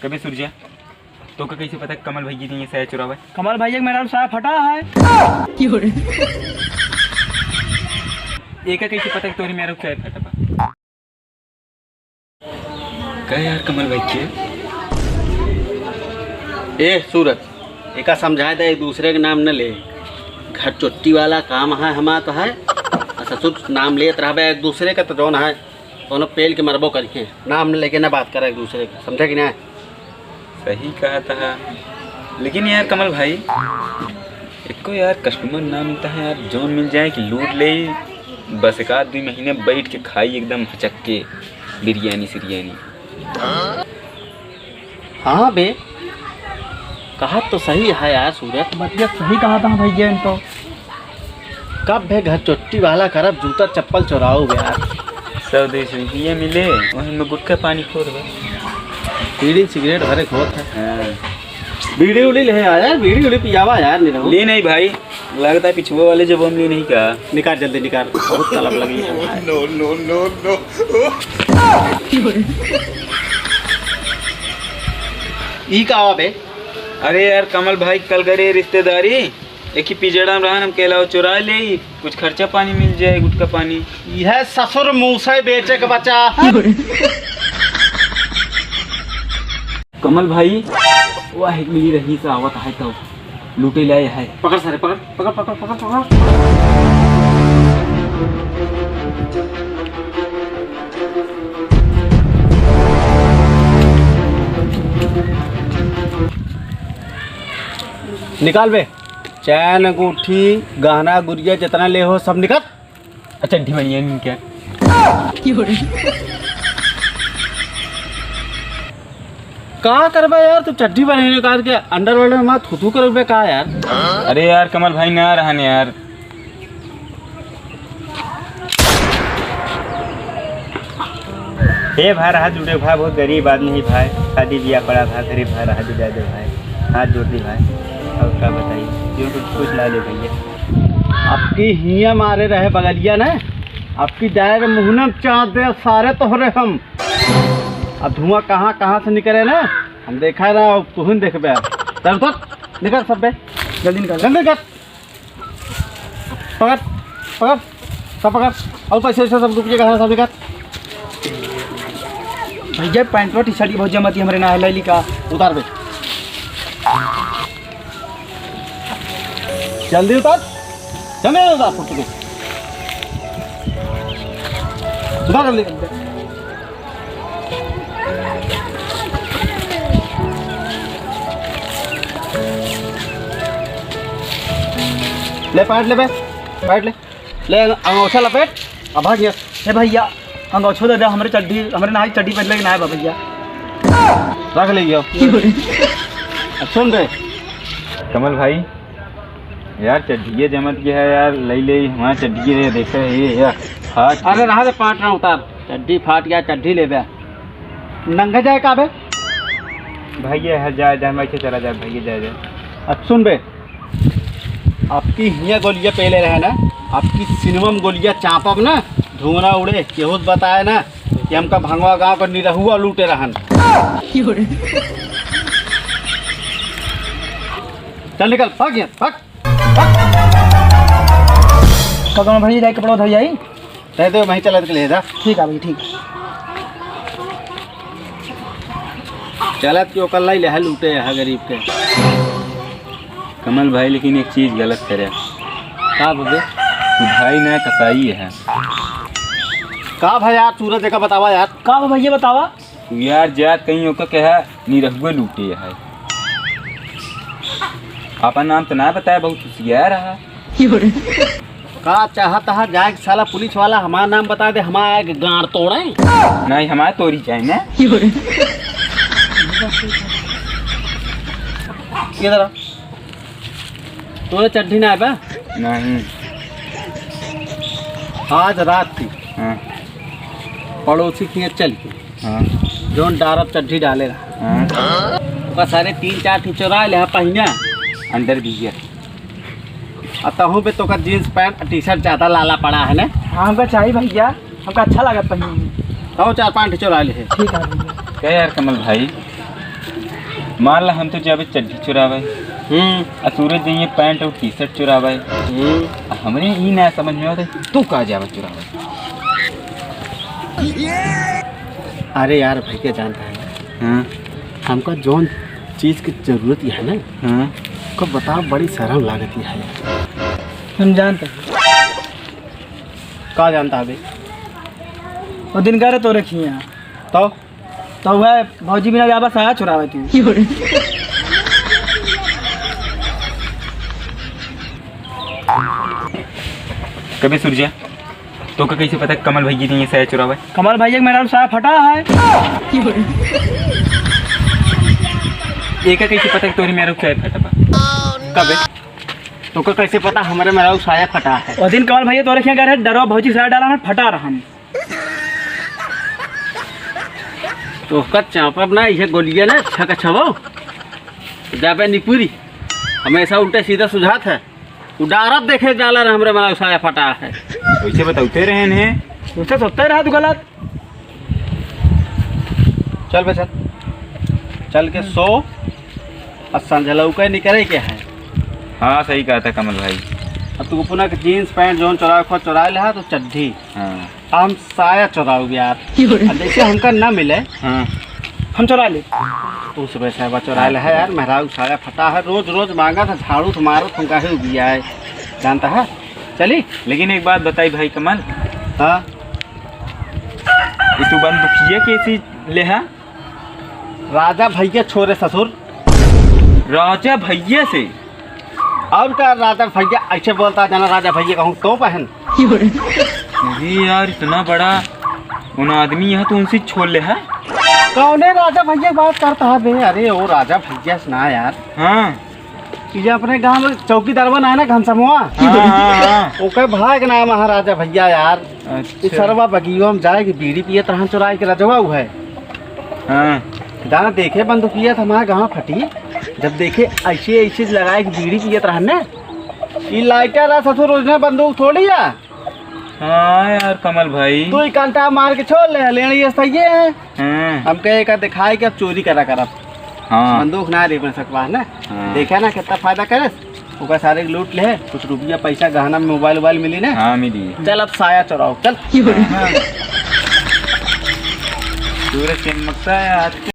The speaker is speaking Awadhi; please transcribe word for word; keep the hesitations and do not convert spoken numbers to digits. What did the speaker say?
अबे सूरजा, तोका कैसे पता कमल भैया नहीं है साया चुरावे? कमल भैया के मेरा साया फटा है। एका कैसे पता कि तोरी मेरा साया फटा बा? का यार कमल भाई के? ए सूरज, एका समझाए दे, एक दूसरे के नाम न ले। घर चोट्टी वाला काम है, हमार तो है। आ ससुर नाम लेत रहबे एक दूसरे का, तो जौन है, दोनों पेल के मरबो करिके। नाम न लेके ना बात करे एक दूसरे का, समझे कि ना? सही कहा था, लेकिन यार कमल भाई, एको यार customer ना मिलता है यार, जौन मिल जाए कि लूट ले। बस एक आध दुई महीने बैठ के खाई एकदम हचक के बिरयानी सिरयानी। हाँ बे, कहा तो सही है यार सूरज। बतिया सही कहा था भैया इन तो। कब बे घर चोट्टी वाला करब, जूता चप्पल चोराओ बे यार। सौ दो सौ रुपया मिले, वहीं में गुटखा पानी फोड़ बे। बीड़ी सिगरेट भरे खोत है। हाँ। बीड़ी उड़ी ले आ यार, बीड़ी उड़ी पियावा यार, नहीं रहू। ले नहीं भाई, लगता है पिछुआ वाले जब हम ले नहीं का। निकाल जल्दी निकाल, बहुत तलब लगी है भाई। No, no, no, no। ई का आवा बे? अरे यार कमल भाई, कल करे रिश्तेदारी, एक ही पिजड़ा में रहन, हम कहला चुरा ले, कुछ खर्चा पानी मिल जाए, गुटखा पानी। यह ससुर मूसे बेचे के बचा। कमल भाई, वाह, एक मिली रही से आवत है तो लूटे लाए है। पकड़ सारे, पकड़, पकड़, पकड़, पकड़, पकड़। निकाल बे। चैन, अंगूठी, गहना, गुरिया, जितना ले हो, सब निकाल। अच्छा, चड्ढी बनियान क्या? का करबे यार, तू चड्ढी बनियान निकाल के underwear में थू थू करबे का यार? अरे यार, कमल भाई ना रहन यार। हे भाई, रहा जुड़े भाई, बहुत गरीब आदमी है भाई, शादी ब्याह पड़ा भाई, गरीब भाई, रहा जुड़ा दे भाई, हाथ जोड़ दी भाई, और का बताई, जो कुछ कुछ ला ले भैया। आपकी हिया मारे रहे बगलिया ना, आपकी डायर मुहनम चाँद दे सारे तोहरे हम। अब धुआं कहाँ कहाँ से निकले ना, हम देखा ना, अब तू ही देखबे। चल उतर, निकल सब बे, जल्दी निकल, जल्दी निकल। पकड़, पकड़, सब पकड़। और पैसे वैसे सब रुपये का है, सब निकाल। भैया, पैंटवा टी शर्ट की बहुत जमती हमरे ना है, ले ली का? उतार बे। जल्दी उतार, जल्दी उतार, फुट के। उतार जल्दी। ले, पाट ले बे, पाट ले। ले, अंगोछा लपेट, अब भाग यहाँ। हे भैया, अंगोछो दे दे, हमरे चड्ढी, हमरे नाई चड्ढी पहनले के नाई बा भैया। रख ले गया। अब सुन बे। कमल भाई, यार चड्ढिये जमत के है यार, ले ले हमार चड्ढिये, देखे ये यार, फाट अरे रहा दे, पाट ना उतार, चड्ढी फाट गया, चड्ढी ले बे। नंगे जाए का बे? भैया है, जाए, जाए, मैं चला जाए, भैया जाए, जाए। अब सुन बे, आपकी हियाँ गोलियाँ पहले रहे ना, आपकी सिनेमा में गोलियाँ चापब ना, धुआं उड़े, केहू से बताए ना कि हमका भंगवा गाँव का निरहुआ लूटे रहन। चल निकल, भाग यहाँ, भाग। कदम भैया जाए कपड़ा उधर जाई। रह दे, वहीं चलत के ले जा। ठीक है भाई, ठीक। चलत के ओकर लाई ले है, लूटे है गरीब के। कमल भाई, लेकिन एक चीज गलत करे। का बे? तू भाई ना, कसाई है। का भाई यार, सूरज का बतावा यार। का बा भैया, बतावा। तू यार जात कहीं ओकर कहा निरहुए लूटे है। आपन नाम तो ना बताया, बहुत होशियार रहा। का चाहत है जाए के साला पुलिस वाला हमार नाम बता दे, हमार आए के गांड तोड़े। नहीं, हमार तोरी चाहे ना। इधर आ। तोरे चड्ढी ना आए बा? नहीं। आज रात की हाँ। पड़ोसी के यहाँ चल के हाँ। जौन डारब चड्ढी डाले रहा। हाँ। ओका सारे तीन चार ठे चोरा ले हा पहिना। अंदर भी है। आ तहूँ पे तोका जींस पैंट, टी शर्ट ज्यादा लाला पड़ा है ना? हाँ, हमका चाहिए भैया, हमका अच्छा लागत पहिने में। तहूँ चार पाँच ठे चोरा ले है। ठीक है भैया। क्या यार कमल भाई, मान ला हम तो जाबे चड्ढी चुरावे, हम्म। आ सूरज जइहे पैंट और टी शर्ट चुरावे। हम्म। आ हमरे ई ना समझ में आवत है, तू का जाबे चुरावे? अरे यार भैया, जानता है ना, हाँ। हमका जौन चीज की जरूरत है ना, हाँ। को बता, बड़ी शर्म लागत है यार। हम जानते हैं। का जानता है बे? वो दिन करे तो रखिए। तो? तो वह भौजी बिना जाबा साया चुरावे तू। कबे सूरजा, तोका कैसे पता कमल भैया नहीं है साया चुरावे? कमल भैया के मेहरारू साया फटा है। एका कैसे पता कि तोहरे मेहरारू साया फटा बा? कबे? तोका कैसे पता हमरे मेहरारू साया फटा है? वो दिन कमल भैया तोरे खें गए रहे, डरो भौजी साया डाला हन, फटा रहन। तोहका चापब ना, इहे गोलिया ना, छक छबो। जाबे निपुरी, हमेशा उल्टा सीधा सुझात है। उडारत देखे जाला ना, हमरे मेहरारू साया फटा है। वैसे बतौते रहन हैं। वैसे सोचते रहा तू गलत। चल बे, चल। चल के सो, आ संझलौके निकरे के है। हाँ, सही कहा था कमल भाई। अब तू अपना के जींस पैंट जौन चुरावे को चुरा ले, तो चड्ढी। हाँ। हम साया चुराउब यार। अब जैसे हमका ना मिले, हाँ। हम चुरा ले। तू सुबह साहबा चुरा ले है यार, मेहरारू साया फटा है, रोज रोज मांगा था, झाड़ू तो मारो, तुम काहे उबिया है, जानता है? चली। लेकिन एक बात बताई भाई कमल। हाँ। ये तू बंदूकिया कैसी ले है? राजा भैया छोरे ससुर। राजा भैया से? और का राजा भैया ऐसे बोलता है, जाना राजा भैया कहूँ तो पहन। अरे यार, इतना बड़ा उन आदमी यहाँ तो उनसे छोड़ ले है। कौने राजा भैया की बात करता है बे? अरे वो राजा भैया से ना यार। हाँ। ये अपने गांव में चौकीदारवा ना है ना, घनसमवा? हाँ, हाँ, हाँ। ओकर भाई के नाम है राजा भैया यार। अच्छा। इस सरवा बगियो में जाए के बीड़ी पियत रहन चुराए के रजवा उ है। हाँ। दाना देखे बंदूकिया त हमार गाँव फटी। जब देखे ऐसे ऐसे लगाए के बीड़ी पियत रहन ने, ई लाइटर रहा ससुर, ओजने बंदूक थोड़ी है। हाँ यार कमल भाई। तू ही कंटा मार के छोड़ ले, लेनी ये सही है। हाँ। हम कहे का दिखाए कि अब चोरी करा करब। हाँ। बंदूक ना रे बन सकवा है ना। हाँ। देखा ना कितना फायदा करे। ओकर सारे के लूट ले, कुछ रुपया पैसा गहना मोबाइल वोबाइल मिली ना। हाँ, मिली। चल अब साया चुराओ, चल। हाँ। सूरज के मक्सा है आज।